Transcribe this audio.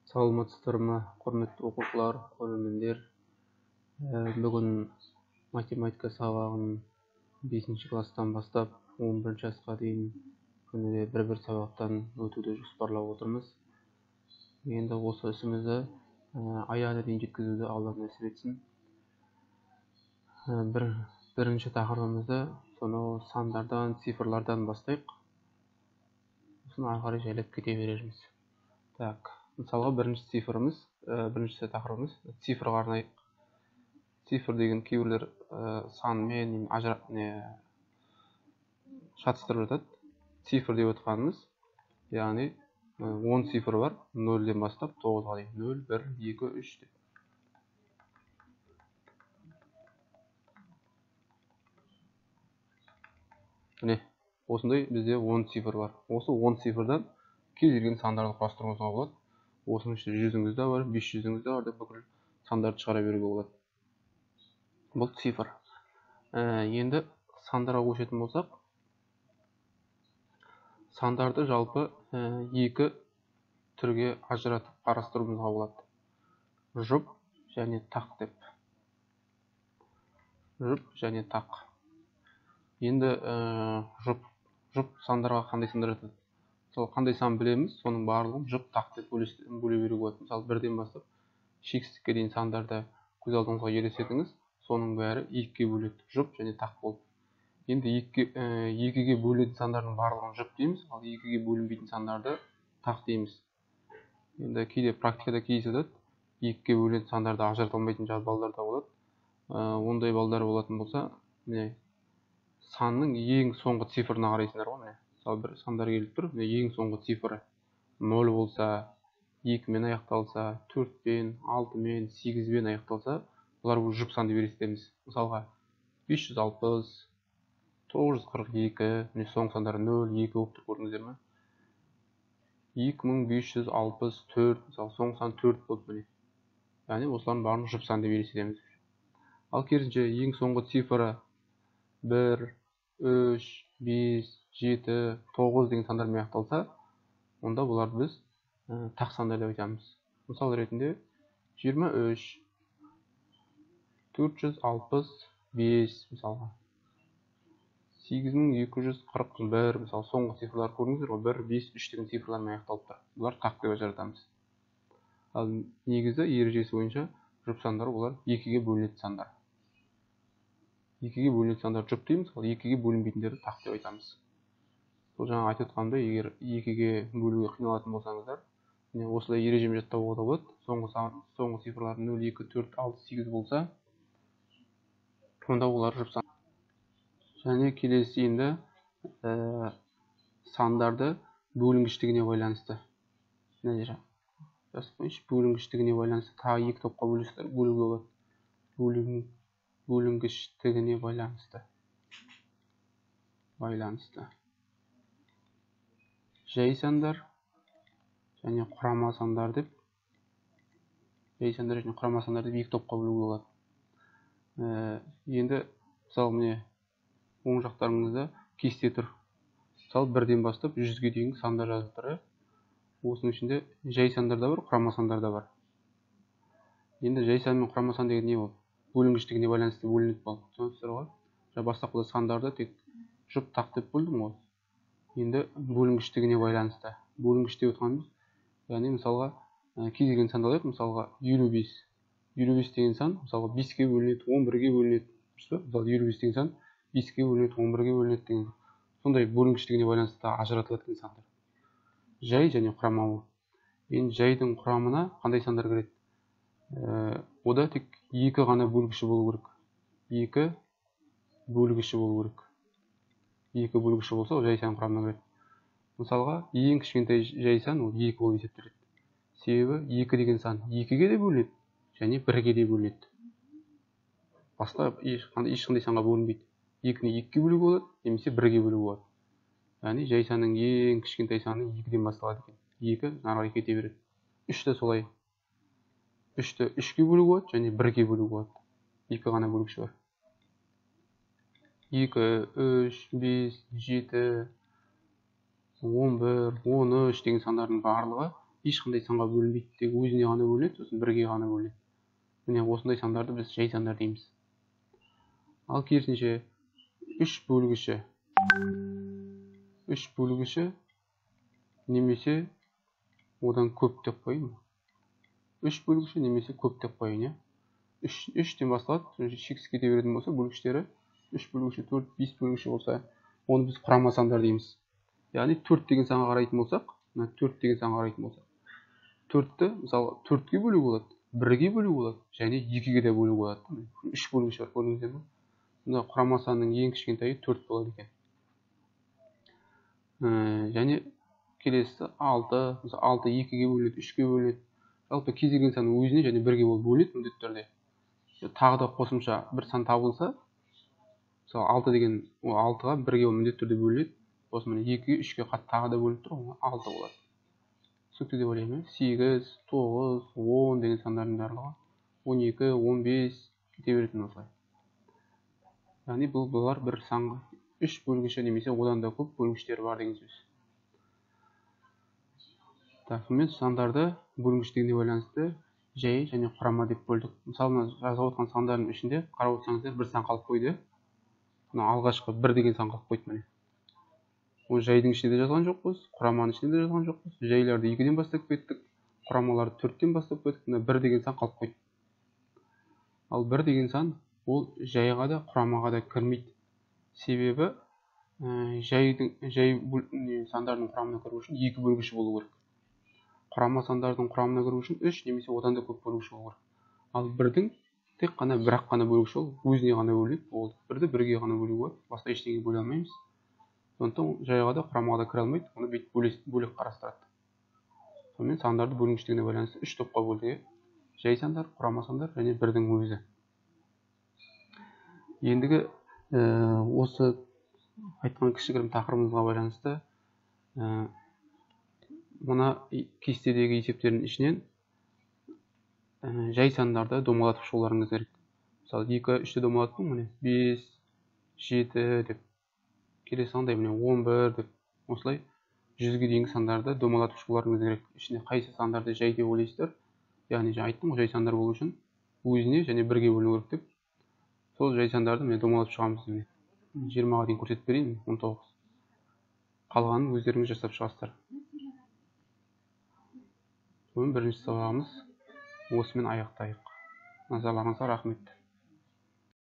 Саламатсыздар ма, құрметті оқушылар, көрермендер. Бүгін математика сабағын 5 класстан бастап 11 жасқа дейін күніге бір-бір сабақтан өтуді жоспарлап отырмыз. Енді осы ісімізді аяғына дейін жеткізуді Алла нәсіп етсін. Бірінші тақырыбымызды сонау сандардан, цифрлардан бастайық. Сосын ары қарай жайлап кете берерміз. Так, мысалға бірінші цифрымыз, бірінші тақырыбымыз цифрға арнайық. Цифр деген кейбіреулер санмен шатыстырып жатады. Цифр деп отқанымыз, яғни 10 цифр бар, 0-ден бастап 9-ға дейін. 0, 1, 2, 3 деп. Міне, осындай бізде 10 цифр бар. Осы 10 цифрдан кез келген сандарды құрастыруыңызға болады. Осының ішінде жүзіңіз де бар, 500-іңіз де бар деп бүкіл сандарды шығара беруге болады. Бұл цифр. Енді сандарға көшетін болсақ, сандарды жалпы екі түрге ажыратып қарастыруымызға болады. Жұп және тақ деп. Жұп және тақ. Енді жұп сандарға қандай сандар жатады? Мысалы, қандай сан білеміз, соның барлығын жұп тақ деп бөле беруге болады. Мысалы, бірден бастап шексіздікке дейін сандарды көз алдыңызға елестетіңіз, соның бәрі екіге бөледі, жұп және тақ болып. Енді екіге бөлінетін сандардың барлығын жұп дейміз, ал екіге бөлінбейтін сандарды тақ дейміз. Енді кейде практикада кездеседі, екіге бөлінетін сандарды ажырата алмайтын балдар да болады. Ондай балдар болатын болса, міне санның ең соңғы цифрына қарайсыңдар ғой, міне. Мысалы, бір сандар келіп тұр, міне ең соңғы цифры 0 болса, 2-мен аяқталса, 4-пен, 6-мен, 8-бен аяқталса, бұлар бұл жұп сан деп елестетеміз. Мысалға, 560, 942, міне соңғы сандары 0, 2 болып тұр, көрдіңіздер ме? 2564, мысалы, соңғы сан 4 болды міне. Яғни осылардың барын жұп сан деп елестетеміз. Ал керісінше ең соңғы цифры 1, 3, 5, 7, 9 деген сандармен аяқталса, онда бұларды біз тақ сандар деп айтамыз. Мысал ретінде 23, 465, мысалға 8241, мысалы, соңғы цифрлар көрдіңіздер ғой, 1, 5, 3 деген цифрлармен аяқталып тұр. Бұлар тақ деп ажыратамыз. Ал негізі ережесі бойынша жұп сандар олар екіге бөлінетін сандар. Екіге бөлінетін сандар жұп дейміз, ал екіге бөлінбейтіндерді тақ деп айтамыз. Сол жаңа айтып отқанымдай, егер екіге бөлуге қиналатын болсаңыздар, міне осылай ережемен жаттауға да болады. Соңғы цифрлар 0, 2, 4, 6, 8 болса, онда олар жұп сан. Және келесі енді сандарды бөлінгіштігіне байланысты. Мына жер жазып қояйыншы, бөлінгіштігіне байланысты тағы екі топқа бөлуге болады. Бөлінгіштігіне байланысты. Жай сандар және құрама сандар деп, жай сандар және құрама сандар деп екі топқа бөлуге болады. Енді мысалы, міне оң жақтарыңызда кесте тұр. Мысалы, бірден бастап 100-ге дейінгі сандар жазылып тұр. Осының ішінде жай сандар да бар, құрама сандар да бар. Енді жай сан мен құрама сан деген не ол? Бөлінгіштігіне байланысты бөлінеді бұл. Түсінесіздер ғой? Жаңа бастапқыда сандарды тек жұп тақ деп бөлдім ғой. Енді бөлінгіштігіне байланысты. Бөлінгіш деп отқанымыз, яғни мысалға кез келген санды алайық, мысалға 55. 55 деген сан, мысалға 5-ке бөлінеді, 11-ге бөлінеді. Дұрыс па? Мысалы, 55 деген сан 5-ке бөлінеді, 11-ге бөлінеді деген. Сондай бөлінгіштігіне байланысты ажыратылады деген сандар. Жай және құрама ол. Енді жайдың құрамына қандай сандар кіреді? Ода тек екі ғана бөлгіші болу керек. Екі бөлгіші болу керек. Екі бөлгіші болса, ол жай сан құрамына кіреді. Мысалға, ең кішкентай жай сан ол 2 болып есептеледі. Себебі 2 деген сан 2-ге де бөлінеді және 1-ге де бөлінеді. Басқа ешқандай санға бөлінбейді. 2-ні 2-ге бөлуге болады, немесе 1-ге бөлуге болады. Яғни жай санның ең кішкентай саны 2-ден басталады екен. 2 ары қарай кете береді. 3 те солай. 3-ті 3-ге бөлуге болады және 1-ге бөлуге болады. 2 ғана бөлгіші бар. 2, 3, 5, 7, 11, 13 деген сандардың барлығы ешқандай санға бөлінбейді, тек өзіне ғана бөлінеді, сосын бірге ғана бөлінеді. Міне осындай сандарды біз жай сандар дейміз. Ал керісінше 3 бөлгіші, 3 бөлгіші немесе одан көп деп қояйын. 3 бөлгіші немесе көп деп қояйын, иә. 3-тен басталады, шексіз кете беретін болса бөлгіштері 3 бөлгіші, 4, 5 бөлгіші болса, оны біз құрама сандар дейміз. Яғни 4 деген санға қарайтын болсақ, мына 4 деген санға қарайтын болсақ, 4-ті мысалы 4-ке бөлу болады, 1-ге бөлу болады, және 2-ге де бөлу болады. 3 бөлгіші бар, көрдіңіздер ме? Мына құрама санның ең кішкентайы 4 болады екен. Және келесісі 6, мысалы 6 2-ге бөлінеді, 3-ге бөлінеді. Жалпы кез келген сан өзіне және 1-ге болып бөлінеді міндетті түрде. Тағы да қосымша бір сан табылса, мысалы 6 деген, ол 6-ға 1-ге міндетті түрде бөлінеді. Сосын міне 2-ге, 3-ге тағы да бөлініп тұр, ол 6 болады. Түсінікті деп ойлаймын. 8, 9, 10 деген сандардың барлығы 12, 15 кете беретін осылай. Яғни бұлар бір санға 3 бөлгіші немесе одан да көп бөлгіштері бар деген сөз. Так, сонымен сандарды бөлгіштігіне байланысты жай және құрама деп бөлдік. Мысалы, мына жазып отқан сандардың ішінде қарап отырсаңыздар бір сан қалып қойды. Мына алғашқы 1 деген сан қалып қойды міне. Ол жайдың ішінде де жазған жоқпыз, құраманың ішінде де жазған жоқпыз. Жайларды 2-ден бастап кеттік, құрамаларды 4-тен бастап кеттік. Мына 1 деген сан қалып қойды. Ал 1 деген сан ол жайға да, құрамаға да кірмейді. Себебі жай сандардың құрамына кіру үшін 2 бөлгіші болу керек. Құрама сандардың құрамына кіру үшін 3 немесе одан да көп бөлгіші болу керек. Ал 1-дің тек қана бір-ақ қана бөлгіші, ол өзіне ғана бөлінеді, болды. 1-ді 1-ге ғана бөлуге болады, басқа ештеңеге бөле алмаймыз. Сондықтан жайға да, құрамаға да кіре алмайды, оны бүйтіп бөлек қарастырады. Сонымен сандарды бөлінгіштігіне байланысты 3 топқа бөлдік. Жай сандар, құрама сандар және 1-дің өзі. Ендігі осы айтқан кішігірім тақырыбымызға байланысты мына кестедегі есептердің ішінен жай сандарды домалатып шығуларыңыз керек. Мысалы, 2, 3-ті домалаттым, міне 5, 7 деп. Келесі қандай, міне 11 деп. Осылай 100-ге дейінгі сандарды домалатып шығуларыңыз керек. Ішінде қайсы сандарды жай деп ойлайсыздар? Яғни жаңа айттым ғой, жай сандар болу үшін өзіне және 1-ге бөліну керек деп. Сол жай сандарды міне домалатып шығамыз. Міне 20-ға дейін көрсетіп берейін, 19. Қалғанын өздеріңіз жасап шығасыздар. Бүгін бірінші сабағымыз осымен аяқтайық. Назарларыңызға рахмет.